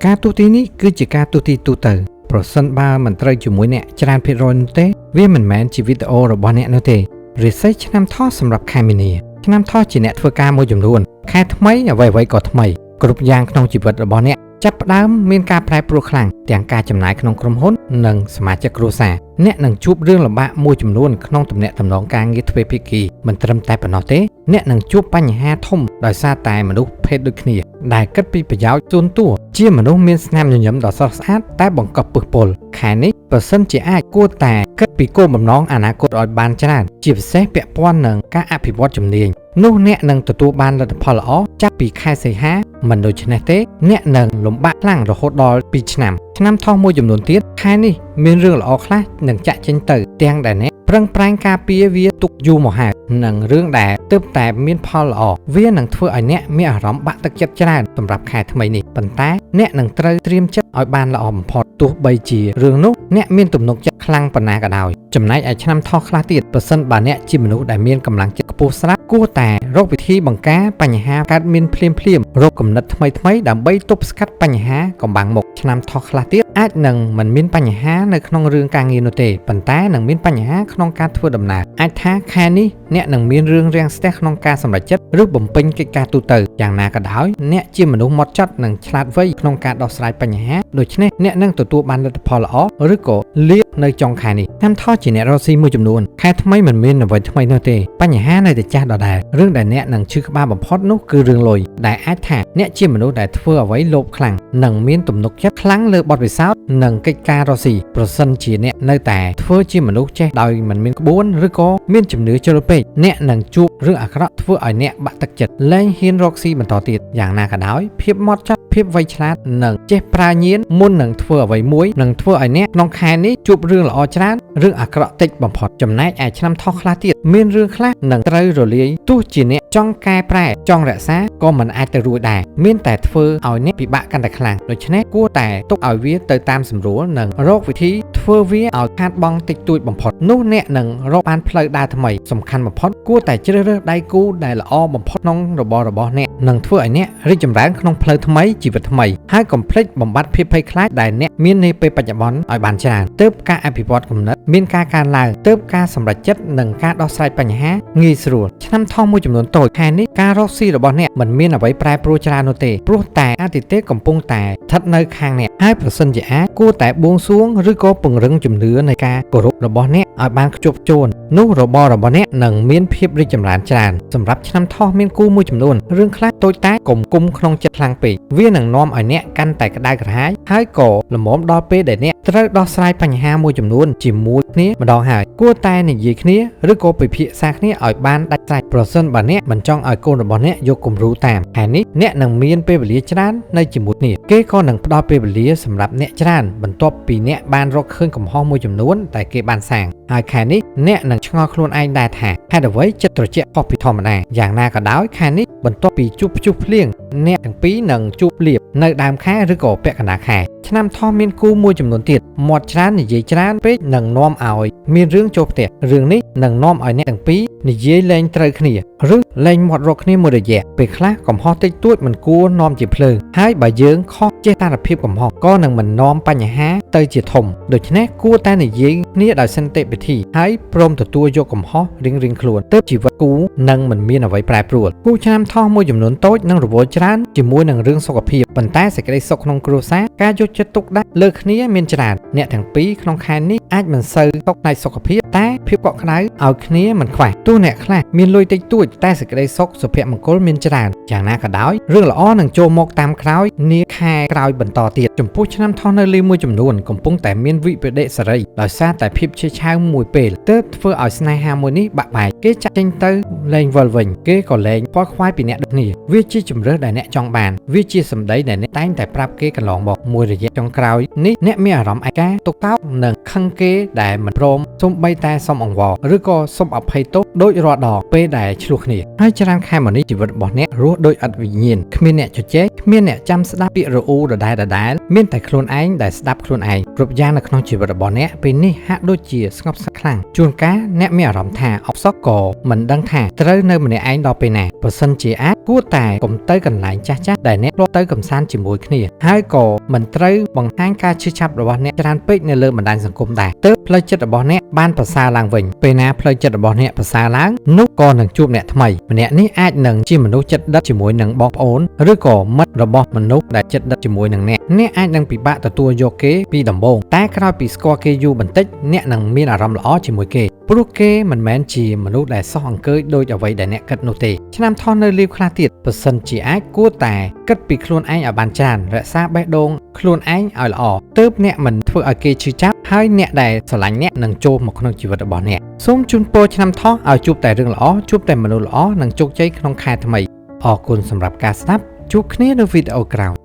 ការទស្សន៍ទាយនេះគឺជាការទស្សន៍ទាយទូទៅប្រសិនបើមិនត្រូវជាមួយអ្នកច្រើនភាគរយនោះទេវាមិនមែនជាវីដេអូរបស់អ្នកនោះទេរាសីឆ្នាំថោះសម្រាប់ខែមីនាឆ្នាំថោះជាអ្នកធ្វើការមួយចំនួនខែថ្មីអ្វីៗក៏ថ្មីគ្រប់យ៉ាងក្នុងជីវិតរបស់អ្នកចាប់ផ្ដើមមានការប្រែប្រួលខ្លាំងទាំងការចំណាយក្នុងក្រុមហ៊ុននិងសមាជិកគ្រួសារអ្នកនឹងជួបរឿងលំបាកមួយចំនួនក្នុងទំនាក់ទំនងការងារទ្វេភាគីមិនត្រឹមតែប៉ុណ្ណោះទេអ្នកនឹងជួបបញ្ហាធំដោយសារតែមនុស្សភេទដូចគ្នាដែលគិតពីប្រយោជន៍សួនតួជាមនុស្សមានស្នាមញញឹមដ៏ស្រស់ស្អាតតែបង្កប់ពឹសពុលខែនេះប្រសិនជាអាចគួរតែគិតពីគោលបំណងអនាគតឲ្យបានច្រើនជាពិសេសពាក់ព័ន្ធនឹងការអភិវឌ្ឍជំនាញនោះអ្នកនឹងទទួលបានលទ្ធផលល្អចាប់ពីខែសីហាមិនដូច្នេះទេអ្នកនឹងលំបាកខ្លាំងរហូតដល់2ឆ្នាំឆ្នាំថោះមួយចំនួនទៀតខែនេះមានរឿងល្អខ្លះនឹងចាក់ចេញទៅទាំងដែលអ្នកប្រឹងប្រែងការពារវាទុកយូរមកហើយនិងរឿងដែលទើបតែមានផលល្អវានឹងធ្វើឲ្យអ្នកមានអារម្មណ៍បាក់ទឹកចិត្តច្រើនសម្រាប់ខែថ្មីនេះប៉ុន្តែអ្នកនឹងត្រូវត្រៀមចិត្តឲ្យបានល្អបំផុតទោះបីជារឿងនោះអ្នកមានទំនុកចិត្តខ្លាំងប៉ុណ្ណាក៏ដោយចំណែកឯឆ្នាំថោះខ្លះទៀតប្រសិនបើអ្នកជាមនុស្សដែលមានកម្លាំងចិត្តខ្ពស់ស្រាប់គួរតែរកវិធីបង្ការបញ្ហាកើតមានភ្លាមភ្លាមរកគំនិតថ្មីថ្មីដើម្បីទប់ស្កាត់បញ្ហាកំបាំងមុខឆ្នាំថោះខ្លះទៀតអាចនឹងមិនមានបញ្ហានៅក្នុងរឿងការងារនោះទេប៉ុន្តែនឹងមានបញ្ហាក្នុងការធ្វើដំណើរអាចថាខែនេះអ្នកនឹងមានរឿងរាំងស្ទះក្នុងការសម្រេចចិត្តឬបំពេញកិច្ចការទូទៅយ៉ាងណាក៏ដោយអ្នកជាមនុស្សម៉ត់ចត់និងឆ្លាតវៃក្នុងការដោះស្រាយបញ្ហាដូច្នេះអ្នកនឹងទទួលបានលទ្ធផលល្អឬក៏លាភនៅចុងខែនេះតាមថោះជាអ្នករកស៊ីមួយចំនួនខែថ្មីមិនមានអ្វីថ្មីនោះទេបញ្ហានៅតែចាស់ដដែលរឿងដែលអ្នកនឹងឈឺក្បាលបំផុតនោះគឺរឿងលុយដែលអាចថាអ្នកជាមនុស្សដែលធ្វើអ្វីលោភខ្លាំងនិងមានទំនុកចិត្តខ្លាំងលើបទពិសោធន៍និងកិច្ចការរកស៊ីប្រសិនជាអ្នកនៅតែធ្វើជាមនុស្សចេះដោយមិនមានក្បួនឬក៏មានជំនឿជ្រុលពេកអ្នកនឹងជួបរឿងអាក្រក់ធ្វើឲ្យអ្នកបាក់ទឹកចិត្តលែងហ៊ានរកស៊ីបន្តទៀតយ៉ាងណាក៏ដោយភាពម៉ត់ចត់ភាពវៃឆ្លាតនិងចេះប្រើញាណមុននឹងធ្វើអ្វីមួយនឹងធ្វើឲ្យអ្នកក្នុងខែនេះជួបរឿងល្អច្រើនរឿងអាក្រក់តិចបំផុតចំណែកឯឆ្នាំថោះខ្លះទៀតមានរឿងខ្លះនឹងត្រូវរលាយទោះជាអ្នកចង់កែប្រែចង់រក្សាក៏មិនអាចទៅរួចដែរមានតែធ្វើឲ្យអ្នកពិបាកកាន់តែខ្លាំងដូច្នេះគួរតែទុកឲ្យវាទៅតាមសម្រួលនិងរកវិធីធ្វើវាឲ្យខាតបង់តិចតួចបំផុតនោះអ្នកនឹងរកបានផ្លូវដើរថ្មីសំខាន់បំផុតគួរតែជ្រើសរើសដៃគូដែលល្អបំផុតក្នុងរបររបស់អ្នកនឹងធ្វើឲ្យអ្នករីកចម្រើនក្នុងផ្លូវថ្មីជីវិតថ្មីហើយកុំភ្លេចបំបត្តិភាពភ័យខ្លាចដែលអ្នកមាននាពេលបច្ចុប្បន្នឲ្យបានច្រើនទើបការអភិវឌ្ឍគំនិតមានការកើនឡើងទើបការសម្រេចចិត្តនិងការដោះស្រាយបញ្ហាងាយស្រួលឆ្នាំថោះមួយចំនួនតូចខែនេះការរកស៊ីរបស់អ្នកមិនមានអ្វីប្រែប្រួលច្រើននោះទេព្រោះតែអាទិទេពកំពុងតែស្ថិតនៅខាងអ្នកហើយប្រសិនជាអាចគួរតែបួងសួងឬក៏ពង្រឹងជំនឿនៃការគោរពរបស់អ្នកឲ្យបានខ្ជាប់ខ្ជួននោះរបររបស់អ្នកនឹងមានភាពរីកចម្រើនច្រើនសម្រាប់ឆ្នាំថោះមានគូមួយចំនួនរឿងខ្លះតូចតាចកុំគុំក្នុងចិត្តខ្លាំងពេកវានឹងនាំឲ្យអ្នកកាន់តែក្តៅក្រហាយហើយក៏ល្មមដល់ពេលដែលអ្នកត្រូវដោះស្រាយបញ្ហាមួយចំនួនជាមួយគ្នាម្ដងហើយគួរតែនិយាយគ្នាឬក៏ពិភាក្សាគ្នាឲ្យបានដាច់ស្រេចប្រសិនបើអ្នកមិនចង់ឲ្យកូនរបស់អ្នកយកគំរូតាមខែនេះអ្នកនឹងមានពេលវេលាច្រើននៅជាមួយគ្នាគេក៏នឹងផ្ដល់ពេលវេលាសម្រាប់អ្នកច្រើនបន្ទាប់ពីអ្នកបានរកឃើញកំហុសមួយចំនួនដែលគេបានសាងហើយខែនេះអ្នកនឹងឆ្ងល់ខ្លួនឯងដែរថាហេតុអ្វីចិត្តត្រជាក់ខុសពីធម្មតាយ៉ាងណាក៏ដោយខែនេះបន្ទាប់ពីជួបព្យុះភ្លៀងអ្នកទាំងពីរនឹងជួបលាភនៅដើមខែឬក៏ពាក់កណ្ដាលខែឆ្នាំថោះមានគូមួយចំនួនទៀតមាត់ច្រើននិយាយច្រើនពេកនឹងនាំឲ្យមានរឿងចូលផ្ទះរឿងនេះនឹងនាំឲ្យអ្នកទាំងពីរនិយាយលែងត្រូវគ្នាឬលែងមាត់រកគ្នាមួយរយៈពេលខ្លះកំហុសតិចតួចមិនគួរនាំជាភ្លើងហើយបើយើងខុសចេះសារភាពកំហុសក៏នឹងមិននាំបញ្ហាទៅជាធំដូច្នេះគួរតែនិយាយគ្នាដោយសន្តិវិធីហើយព្រមទទួលយកកំហុសរៀងៗខ្លួនទើបជីវិតគូនឹងមិនមានអ្វីប្រែប្រួលគូឆ្នាំថោះមួយចំនួនតូចនឹងរវល់ច្រើនជាមួយនឹងរឿងសុខភាពប៉ុន្តែសេចក្តីសុខក្នុងគ្រួសារការយកចិត្តទុកដាក់លើគ្នាមានច្រើនអ្នកទាំងពីរក្នុងខែនេះអាចមិនសូវຕົកផ្នែកសុខភាពតែភាពកក់ក្ដៅឲ្យគ្នាមិនខ្វះទោះអ្នកខ្លះមានលុយតិចតួចតែសេចក្តីសុខសុភមង្គលមានច្រើនយ៉ាងណាក៏ដោយរឿងល្អនឹងចូលមកតាមក្រោយនាខែក្រោយបន្តទៀតចំពោះឆ្នាំថោះនៅលីមួយចំនួនកំពុងតែមានវិបដិសារីដោយសារតែភាពឆេវឆាវមួយពេលទើបធ្វើឲ្យស្នេហាមួយនេះបាក់បែកគេចាក់ចេញទៅលែងវិលវិញគេក៏លែងខ្វល់ខ្វាយពីអ្នកដូចគ្នាវាជាជំរើសដែលអ្នកចង់បានវាជាសម្ដីដែលអ្នកតែងតែប្រាប់គេកន្លងមកមួយរយៈចុងក្រោយនេះអ្នកមានអារម្មណ៍ឯកាទុកតោកនិងខឹងគេដែលមិនព្រមសូម្បីតែសុំអង្វរឬក៏សុំអភ័យទោសដូចរាល់ដងពេលដែលឆ្លោះគ្នាហើយច្រើនខែមកនេះជីវិតរបស់អ្នករស់ដោយឥតវិញ្ញាណគ្មានអ្នកជជែកគ្មានអ្នកចាំស្ដាប់ពាក្យរអ៊ូដដែលៗមានតែខ្លួនឯងដែលស្ដាប់ខ្លួនឯងគ្រប់យ៉ាងនៅក្នុងជីវិតរបស់អ្នកពេលនេះហាក់ដូចជាស្ងប់ស្ងាត់ខ្លាំង ជួនកាលអ្នកមានអារម្មណ៍ថាអផ្សុកក៏មិនដឹងថាត្រូវនៅម្នាក់ឯងដល់ពេលណាប្រសិនជាអាចគួរតែកុំទៅកន្លែងចាស់ៗដែលអ្នកធ្លាប់ទៅកម្សាន្តជាមួយគ្នាហើយក៏មិនត្រូវបង្ហាញការឈឺចាប់របស់អ្នកច្រើនពេកនៅលើបណ្ដាញសង្គមដែរទើបផ្លូវចិត្តរបស់អ្នកបានប្រសើរឡើងវិញពេលណាផ្លូវចិត្តរបស់អ្នកប្រសើរឡើងនោះក៏នឹងជួបអ្នកថ្មីម្នាក់នេះអាចនឹងជាមនុស្សចិត្តដិតជាមួយនឹងបងប្អូនឬក៏មិត្តរបស់មនុស្សដែលចិត្តដិតជាមួយនឹងអ្នកអ្នកអាចនឹងពិបាកទទួលយកគេពីដំបូងតែក្រោយពីស្គាល់គេយូរបន្តិចអ្នកនឹងមានអារម្មណ៍ល្អជាមួយគេព្រោះគេមិនមែនជាមនុស្សដែលសោះអង្គើយដូចអ្វីដែលអ្នកគិតនោះទេឆ្នាំថោះនៅលីវខ្លះទៀតប្រសិនជាអាចគួរតែគិតពីខ្លួនឯងឲ្យបានច្រើនរក្សាបេះដូងខ្លួនឯងឲ្យល្អទើបអ្នកមិនធ្វើឲ្យគេឈឺចាប់ហើយអ្នកដែលស្រឡាញ់អ្នកនឹងចូលមកក្នុងជីវិតរបស់អ្នកសូមជូនពរឆ្នាំថោះឲ្យជួបតែរឿងល្អជួបតែមនុស្សល្អនិងជោគជ័យក្នុងខែថ្មីអរគុណសម្រាប់ការស្ដាប់ជួបគ្នានៅវីដេអូក្រោយ។